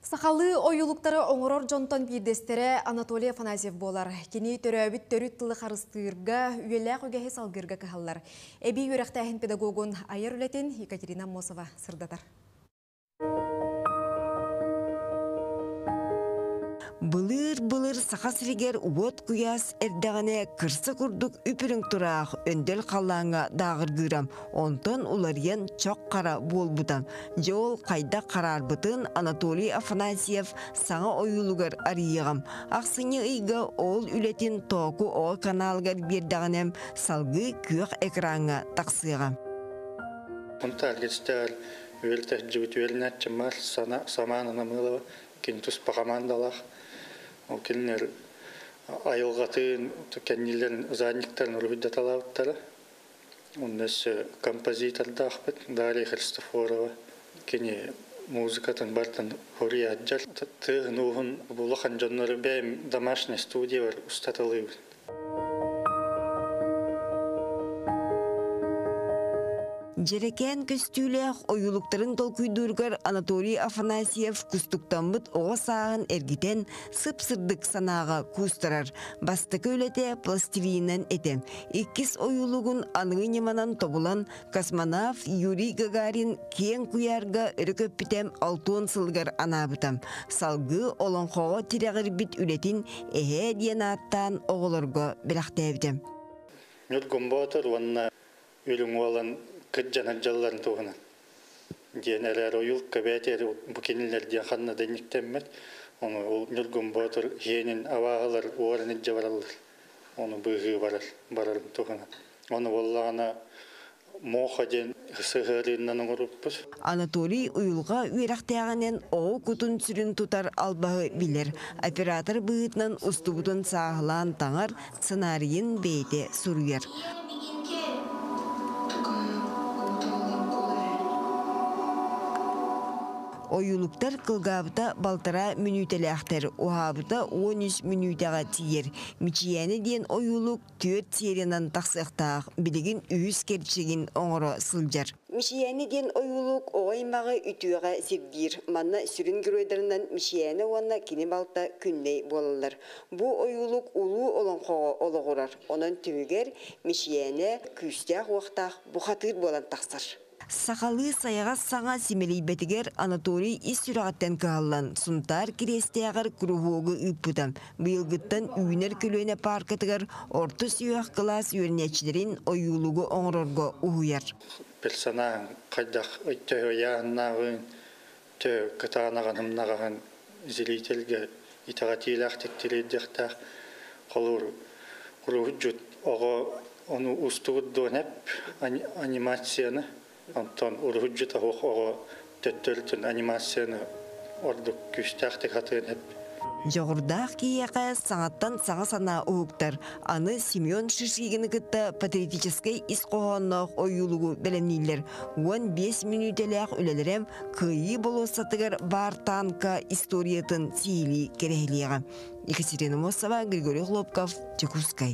Сахалыы ойуулуктары оҥорор дьонтон биирдэстэрэ Анатолий Афанасьев буолар. Кини төрөөбүт төрүт тылы харыстыырга, үйэлээх үгэһи салгыырга кыһаллар. Эбии үөрэхтээһин педагогун айар үлэтин Екатерина Аммосова сырдатар. Былыыр-былыр Саха сиригэр уот куйаас эрдэҕинэ кырса курдук үп-үрүҥ тураах өндөл халлааҥҥа дааҕыргыыра, онтон уларыйан чох хара буолбута. Дьэ ол хайдах хараарбытын Анатолий Афанасьев саҥа ойуулугар арыйыаҕым. Ахсынньы ыйга ол үлэтин Тооку оҕо каналыгар биэрдэҕинэ салгыы күөх экраҥҥа тахсыаҕа. Онтон үөрэтээччибит үөрэнээччим Самаана Намылова кини туспа хамаандалаах. Ол кинилэр айылҕатын кэннилэрин задниктарын уруһуйдаталаабыттара. Онно өссө композитордаахпыт Дарья Христофорова. Кини музыкатын барытын хоруйааддьар. Тыаһын-ууһун улахан дьоннору бэйэм домашняй студиябар устаталыыбын. Дьэрэкээн көстүүлээх ойуулуктарын толкуйдууругар Анатолий Афанасьев кустуктаммыт оҕо сааһын эргитэн сып-сырдык санааҕа куустарар. Бастакы үлэтэ пластилинынан этэ. Иккис ойуулугун аныгы ньыманан тобулан космонавт Юрий Гагарин киэҥ куйаарга өрө көппүтэ алтуон сылыгар анаабыта. Салгыы олоҥхоҕо тирэҕирбит үлэтин эһээ диэн ааттаан оҕолорго бэлэхтээбитэ. Ньургун Боотур уонна Үрүҥ Уолан кырдьанар дьалларын туһунан диэн эрээр ойуул кэбээтиэр бу кинилэр диэн ханна да инниктэммэт. Ону ол Ньургун Боотур иһиэнин абааһылар уоран илдьэ бараллар. Ону быыһыы барар барарын туһунан. Ону буоллаҕына Муоха диэн сыһыарыыннан оҥорбуппут. Анатолий уйулҕа үөрэхтээҕинэн оҕо кутун-сүрүн тутар албаһы билэр. Оператор быһыытынан устубутун сааһылаан таҥар, сценарийын бэйэтэ суруйар. Ойуулуктар кылгаабыта балтараа мүнүүтэлээхтэр, уһаабыта 13 мүнүүтэҕэ тиийэр. Мичийээнэ диэн ойуулук түөрт сериянан тахсыахтаах, билигин үһүс кэрчигин оҥоро сылдьар. Мичийээнэ диэн ойуулук оҕо аймаҕы үтүөҕэ сирдиир. Манна сүрүн геройдарынан Мичийээнэ уонна кини балта Күннэй буолаллар. Бу ойуулук улуу олоҥхоҕо олоҕурар. Онон түмүгэр Мичийээнэ күүстээх-уохтаах бухатыыр буолан тахсар. Сахалыы сайаҕас саҥа симэлийбэтигэр Анатолий ис сүрэҕиттэн кыһаллан, Сунтаар Кириэстээҕэр куруһуогу ыыппыта. Быйылгыттан Үүнэр көлүөнэ пааркатыгар орто сүһүөх кылаас үөрэнээччилэрин ойуулугу оҥорорго уһуйар. Персонаж хайдах төһө ыйааһыннааҕын, төһө кытаанаҕын, ымнаҕаһын зрительгэ итэҕэтиилээхтик тириэрдиэхтээх. Холобур, уруһуйдьут оҕо ону устубут дуон эп анимацияны, онтон уруһуйдьут оһох оҕо төттөрүтүн анимацияны ордук күүстээхтик хатыан эп. Дьоҕурдаах киһиэхэ саҥаттан саҥа санаа уһуктар. Аны Семен Шишигины кытта патриотическай ис хоһоонноох ойуулугу бэлэмнииллэр. 15 мүнүүтэлээх үлэлэрэ Кыайыы болуоссатыгар баар танка историятын сиһилии кэрэһилиэҕэ. Екатерина Мосова, Григорий Хлопков, Дьокуускай.